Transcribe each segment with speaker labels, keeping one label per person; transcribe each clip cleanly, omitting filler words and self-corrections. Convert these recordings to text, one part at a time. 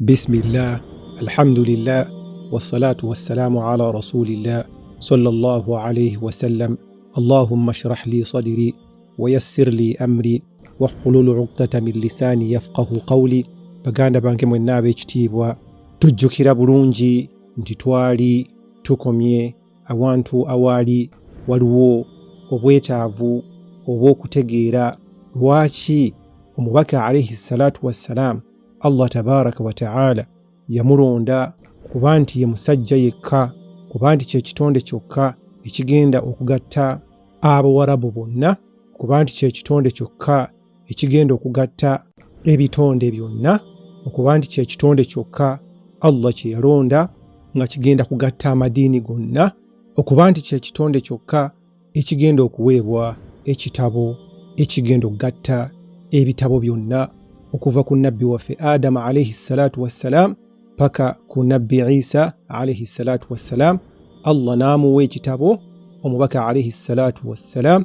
Speaker 1: Bismillah, alhamdulillah, wassalatu wassalamu ala rasulillah sallallahu alayhi wasallam. Allahumma shrah li sadri wayassir li amri wahlul uqdata min lisani yafqahu qawli. Baganda bange mwenna ab'ekitiibwa, tujjukira bulungi nti twali tukomye awantu awaali waliwo obwetaavu obw'okutegeera lwaki omubaka alaihi salatu wassalam Allah tabaraka wa taala yamulonda okuba nti ye musajja yekka, kuba nti kye kitonde kyokka ekigenda okugatta Abawarabu bonna, okuba nti kye kitonde kyokka ekigenda okugatta ebitonde byonna, okuba nti kye kitonde kyokka Allah kye yalonda nga kigenda kugatta amadiini gonna, okuba nti kye kitonde kyokka ekigenda okuweebwa ekitabo ekigenda okugatta ebitabo byonna okuva ku nabbi waffe Adamu alaihi salatu wassalam paka ku nabbi Isa alaihi salatu wassalam. Allah n'amuwa ekitabo omubaka alaihi salatu wassalam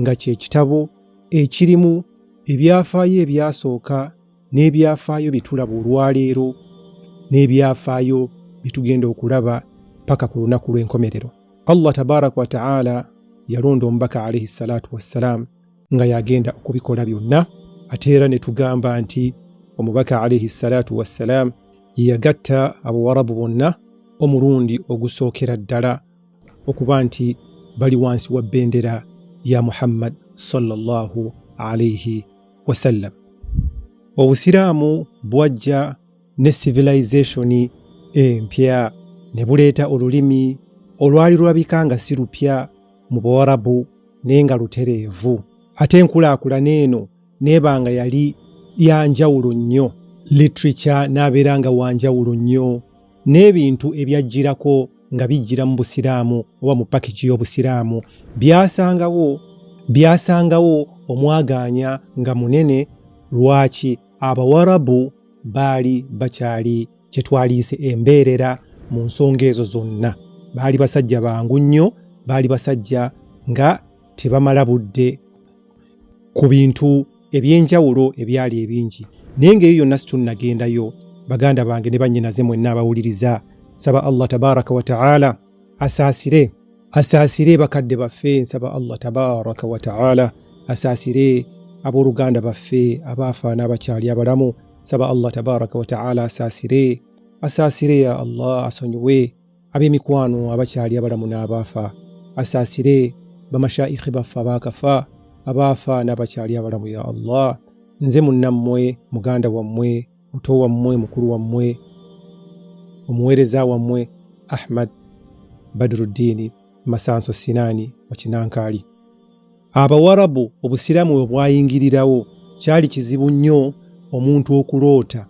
Speaker 1: nga kye kitabo ekirimu ebyafaayo ebyasooka n'ebyafaayo bye tulaba olwaleero n'ebyafaayo bye tugenda okulaba paka ku lunaku lw'enkomerero. Allah tabaraka wa taala yalonda omubaka alaihi salatu wassalam nga yagenda okubikola byonna. Ate era ne tugamba nti omubaka alaihi salatu wassalam ye yagatta Abawarabu bonna omulundi ogusookera ddala okuba nti bali wansi wa bendera ya Muhammad sallallahu alaihi wasallam. Obusiraamu bwajja ne civilization empya ne buleeta olulimi olwali lulabika nga si lupya mu Buwarabu naye nga lutereevu. Ate enkulaakulana eno n'eba nga yali ya njawulo nnyo, literature n'abeera nga wa njawulo nnyo, n'ebintu ebyajjirako nga bijjira mu Busiraamu oba mu pakiki y'Obusiraamu byasangawo omwagaanya nga munene. Lwaki Abawarabu baali bakyali kye twaliise embeerera mu nsonga ezo zonna? Baali basajja bangu nnyo, baali basajja nga tebamala budde ku bintu eby'enjawulo ebyali ebingi. Naye ng'eyo yonna situnnagendayo, baganda bange ne bannyinaze mwenna abawuliriza, nsaba Allah tabaraka wa taala asaasire bakadde baffe. Nsaba Allah tabaraka wa taala asaasire abooluganda baffe abaafa n'abakyali abalamu. Nsaba Allah tabaraka wa taala asaasire ya Allah, asonyiwe ab'emikwano abakyali abalamu n'abaafa, asaasire bamashaikhi baffe abaakafa, abaafa n'abakyali abalamu ya Allah. Nze munnammwe, muganda wammwe, muto wammwe, mukulu wammwe, omuweereza wammwe Ahmad Badruddini Masanso Sinani wa Kinankaali. Abawarabu Obusiraamu bwe bwayingirirawo kyali kizibu nnyo omuntu okuloota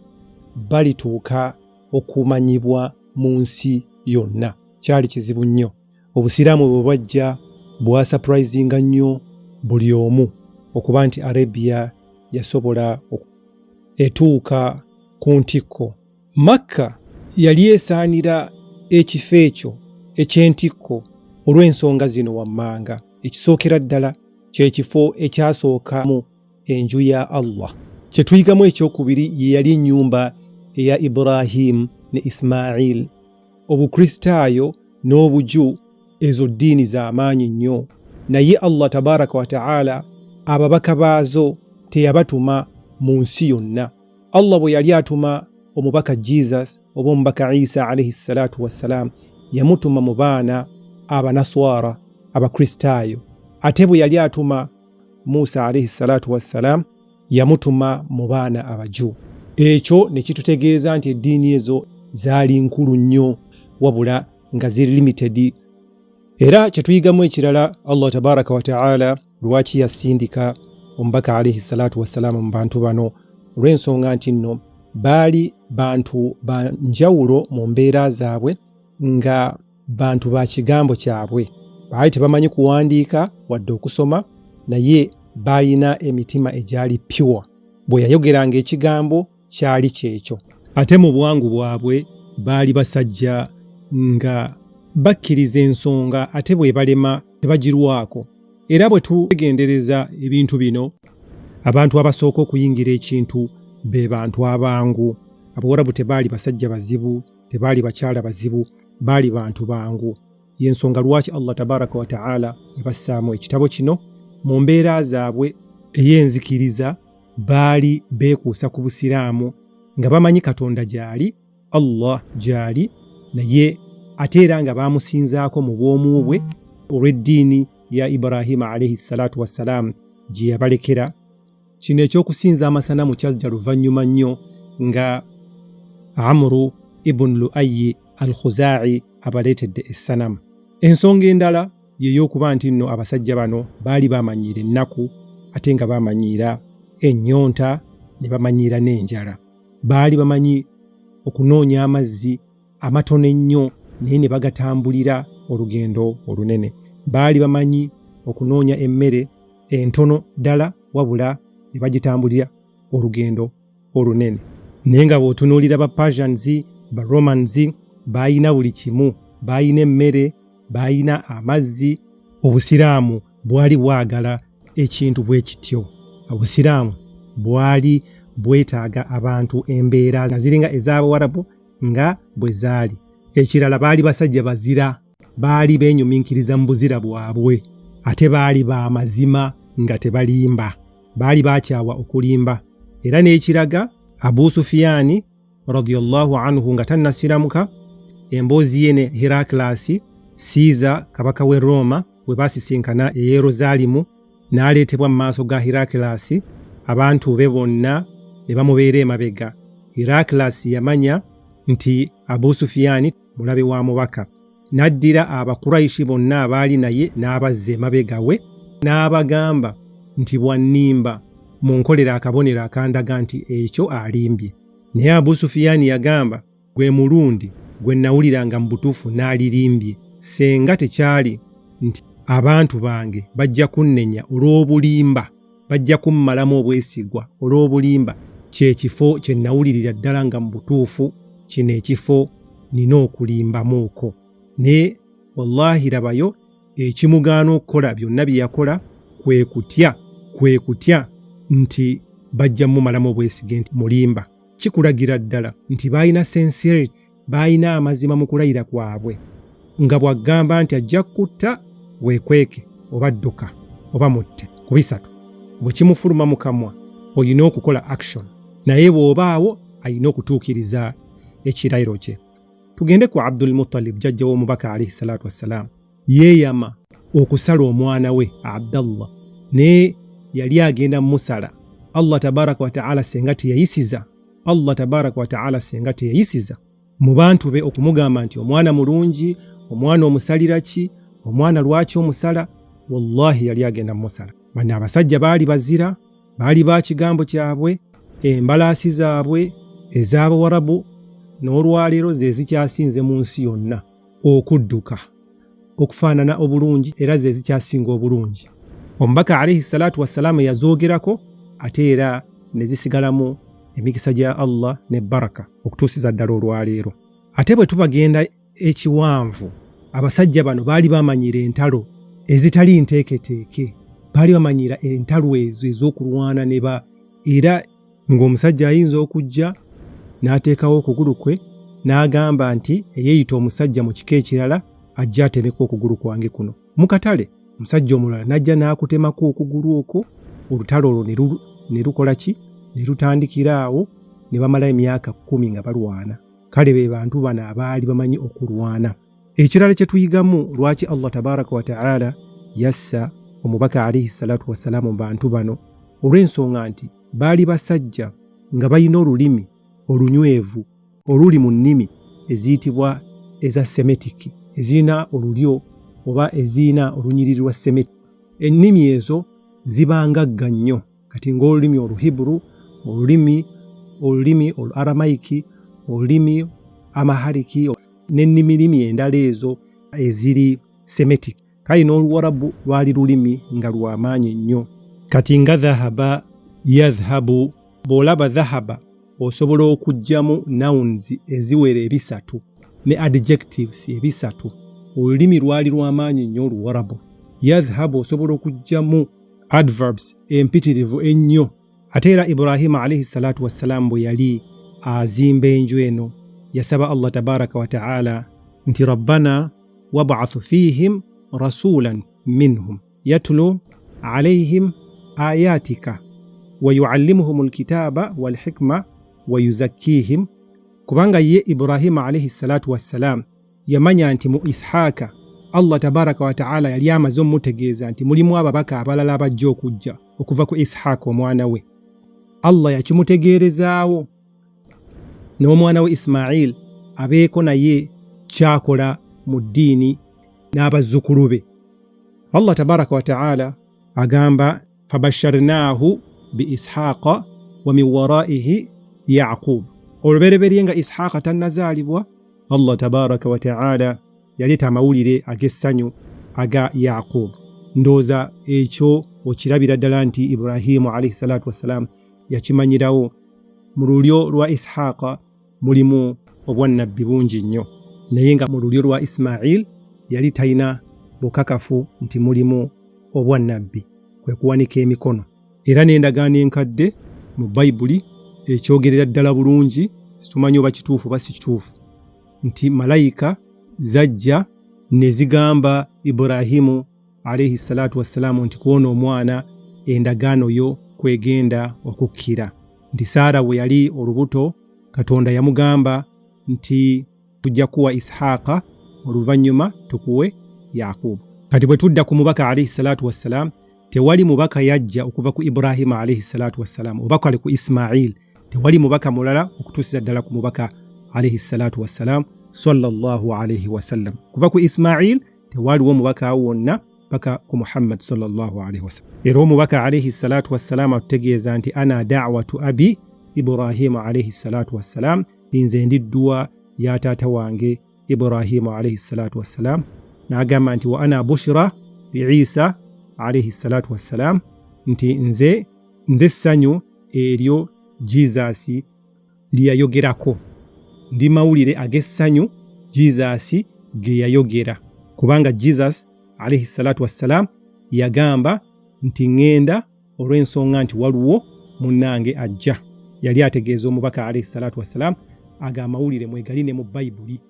Speaker 1: balituuka okumanyibwa mu nsi yonna. Kyali kizibu nnyo. Obusiraamu bwe bwajja bwasurprisinga nnyo buli omu okuba nti Arabia yasobola etuuka ku ntikko. Makka yali esaanira ekifo ekyo eky'entikko olw'ensonga zino wammanga. Ekisookera ddala kye kifo ekyasooka mu enju ya Allah. Kye tuyigamu ekyokubiri ye yali ennyumba eya Ibrahim ne Ismail. Obukristaayo n'Obuju ezo ddiini za maanyi nnyo, naye Allah tabaraka wa taala ababaka baazo teyabatuma mu nsi yonna. Allah bwe yali atuma omubaka Jesus oba omubaka Isa alaihi salatu wassalam, yamutuma mu baana Abanaswara, Abakristaayo. Ate bwe yali atuma Musa alaihi salatu wassalam, yamutuma mu baana Abaju. Ekyo ne kitutegeeza nti eddiini ezo zaali nkulu nnyo, wabula nga ziri limited. Era kye tuyigamu ekirala, Allah tabaraka wa taala lwaki yasindika omubaka alaihi salatu wassalaamu mu bantu bano, olw'ensonga nti nno baali bantu ba njawulo mu mbeera zaabwe, nga bantu ba kigambo kyabwe. Baali tebamanyi kuwandiika wadde okusoma, naye baalina emitima egyali pure. Bwe yayogeranga ekigambo kyali kyekyo. Ate mu bwangu bwabwe baali basajja nga bakkiriza ensonga, ate bwe balema tebagirwako. Era bwe twegendereza ebintu bino, abantu abasooka okuyingira ekintu be bantu abangu, Abawarabu tebaali basajja bazibu, tebaali bakyala bazibu, baali bantu bangu. Y'ensonga lwaki Allah tabaraka wa taala yabassaamu ekitabo kino. Mu mbeera zaabwe ey'enzikiriza baali beekuusa ku Busiraamu nga bamanyi Katonda gy'ali, Allah gy'ali, naye ate era nga baamusinzaako mu bw'omu bwe olw'eddiini ya Ibrahima alaihi salatu wassalaamu gye yabalekera. Kino eky'okusinza amasanamu kyajja luvannyuma nnyo nga Amru ibn Luayi al-Khuzai abaleetedde essanamu. Ensonga endala y'ey'okuba nti nno abasajja bano baali bamanyiira ennaku, ate nga bamanyiira ennyonta, ne bamanyiira n'enjala. Baali bamanyi okunoonya amazzi amatono ennyo naye ne bagatambulira olugendo olunene. Baali bamanyi okunoonya emmere entono ddala wabula ne bagitambulira olugendo olunene. Naye nga bw'otunuulira ba Persians, ba Romans, baalina buli kimu, baalina emmere, baalina amazzi. Obusiraamu bwali bwagala ekintu bwe kityo. Obusiraamu bwali bwetaaga abantu embeera nga ziringa ez'Abawarabu nga bwe zaali. Ekirala baali basajja bazira, baali beenyuminkiriza mu buzira bwabwe, ate baali ba mazima nga tebalimba, baali bakyawa okulimba. Era n'ekiraga Abu Sufiyaani radiyallahu anhu nga tannasiramuka, emboozi ye ne Herakilasi Siiza kabaka w'e Rooma bwe baasisinkana e Yerusaalemu, n'aleetebwa mu maaso ga Herakilasi, abantu be bonna ne bamubeera emabega. Herakilasi yamanya nti Abu Sufiyaani mulabe wa mubaka, n'addira Abakuraishi bonna abaali naye n'abazza emabega we, n'abagamba nti bw'annimba munkolere akabonero akandaga nti ekyo alimbye. Naye Abu Sufiyaani yagamba, gwe mulundi gwe nnawuliranga mu butuufu n'alirimbye, senga tekyali nti abantu bange bajja kunnenya olw'obulimba, bajja kummalamu obwesigwa olw'obulimba, kye kifo kye nnawulirira ddala nga mu butuufu kino ekifo nina okulimbamuuko. Naye wallahi labayo ekimugaana okukola byonna bye yakola kwe kutya nti bajja mumalamu obwesige nti mulimba. Kikulagira ddala nti baalina sincerity, baalina amazima mu kulayira kwabwe, nga bw'agamba nti ajja kutta weekweke oba dduka oba mutte ku bisatu. Bwe kimufuluma mu kamwa olina okukola action, naye bw'obaawo alina okutuukiriza ekirayiro kye. Tugende ku Abdul Muttalib, jjajja w'omubaka alayhi salatu wassalam. Yeeyama okusala omwana we Abdallah, naye yali agenda musala. Allah tabaraka wa taala senga teyayisiza, Allah tabaraka wa taala senga teyayisiza mu bantu be okumugamba nti omwana mulungi, omwana omusalira ki, omwana lwaki omusala, wallahi yali agenda musala. Bano abasajja baali bazira, baali ba kigambo kyabwe, embalaasi zaabwe ez'Abawarabu n'olwaleero ze zikyasinze mu nsi yonna okudduka, okufaanana obulungi, era ze zikyasinga obulungi. Omubaka alayhi salatu wassalaamu yazoogerako, ate era ne zisigalamu emikisa gya Allah ne baraka okutuusiza ddala olwaleero. Ate bwe tubagenda ekiwanvu, abasajja bano baali bamanyiira entalo ezitali nteeketeeke, baali bamanyiira entalo ezo ez'okulwana ne ba, era ng'omusajja ayinza okujja n'ateekawo okugulu kwe n'agamba nti eyeeyita omusajja mu kika ekirala ajja atemeko okugulu kwange kuno mu katale, omusajja omulala n'ajja n'akutemako okugulu okwo, olutalo olwo ne lukola ki, ne lutandikira awo, ne bamala emyaka 10 nga balwana. Kale be bantu bano abaali bamanyi okulwana. Ekirala kye tuyigamu lwaki Allah tabaraka wa taala yassa omubaka alayhi salatu wassalaamu mu bantu bano, olw'ensonga nti baali basajja nga balina olulimi olunywevu oluli mu nnimi eziyitibwa eza Semitiki, ezirina olulyo oba ezirina olunyiriri lwa Semiti. Ennimi ezo ziba ngagga nnyo, kati ng'olulimi Oluhiburu, olulimi Oluaramaiki, olulimi Amahariki n'ennimirimi endala ezo eziri Semitic. Kale n'Oluwarabu lwali lulimi nga lwa maanyi nnyo. Kati nga dhahaba yadhhabu, bw'olaba dhahaba osobola okuggyamu nouns eziwera 3 ne adjectives 3. Olulimi lwali lwa maanyi nnyo Oluwarabu. Yadhhabu osobola okuggyamu adverbs empitirivu ennyo. Ate era Ibrahima alayhi salatu wassalam bwe yali azimba enju eno yasaba Allah tabaraka wa taala nti rabbana wab'ath fihim rasulan minhum yatlu alayhim ayatika wa yuallimuhum alkitaba walhikma wa yuzakkihim. Kubanga ye Ibrahima alayhi salatu wassalam yamanya nti mu Ishaaka Allah tabaraka wa taala yali amaze omutegeeza nti mulimu ababaka abalala abajja okujja okuva ku Ishaaka omwana we. Allah yakimutegeerezaawo n'omwana we Ismail abeeko naye kyakola mu ddiini n'abazzukulu be. Allah tabaraka wa taala agamba fabasharnaahu bi Ishaqa wa min waraihi Yaqub. Olubereberye nga Ishaqa tannazaalibwa, Allah tabaraka wa taala yaleeta amawulire ag'essanyu aga Yaqub. Ndowooza ekyo okirabira ddala nti Ibrahimu alayhi salatu wassalam yakimanyirawo. Mu lulyo lwa Ishaqa mulimu obwannabbi bungi nnyo, naye nga mu lulyo lwa Ismail yali talina bukakafu nti mulimu obwannabbi, kwe kuwanika emikono. Era n'endagaano enkadde mu Bayibuli ekyogerera ddala bulungi, situmanyi oba kituufu oba si kituufu, nti malayika zajja ne zigamba Ibrahimu alayhi salatu wassalamu nti kuwona omwana endagaano yo kwegenda okukkira. Nti Saara bwe yali olubuto, Katonda yamugamba nti tujja kuwa Ishaqa oluvannyuma tukuwe Yakubu. Kati bwe tudda ku mubaka alayhi salatu wassalam, tewali mubaka yajja okuva ku Ibrahima alayhi salatu wassalam oba kale ku Ismail, tewali mubaka mulala okutuusiza ddala ku mubaka alayhi salatu wassalam sallallahu alayhi wasallam. Kuva ku Ismail tewaliwo mubaka wonna paka ku Muhammad sallallahu alayhi wasallam. Era omubaka alayhi salatu wassalam atutegeeza nti ana da'watu abi Ibrahima alayhi salatu wassalam, nze ndi dduwa ya taata wange Ibrahimu alayhi salatu wassalam. N'agamba nti wa ana bushra li Isa alayhi salatu wassalam, nti nze essanyu eryo Jesus lye yayogerako, ndi mawulire ag'essanyu Jesus ge yayogera, kubanga Jesus alayhi salatu wassalam yagamba nti ŋŋenda olw'ensonga nti waliwo munnange ajja. Yali ategeeza omubaka alayhi salatu wassalam. Ago amawulire mwegali ne mu Bayibuli.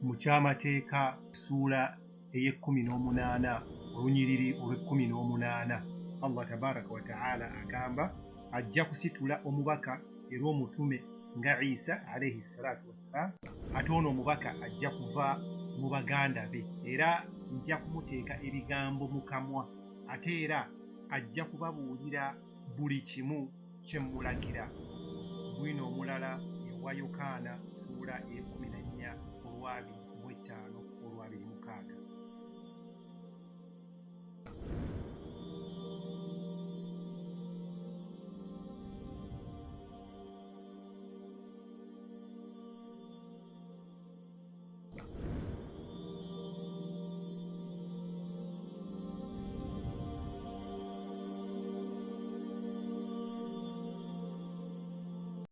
Speaker 2: Mu Kyamateeka ssuula ey'e18 olunyiriri olw'e18, Allah tabaraka wa taala agamba ajja kusitula omubaka era omutume nga Isa alayhi salatu wassalam, ate ono omubaka ajja kuva mu baganda be, era nja kumuteeka ebigambo mu kamwa, ate era ajja kubabuulira buli kimu kye mmulagira. Bwino omulala ewa Yokaana ssuula ey'e14 olw'abiri.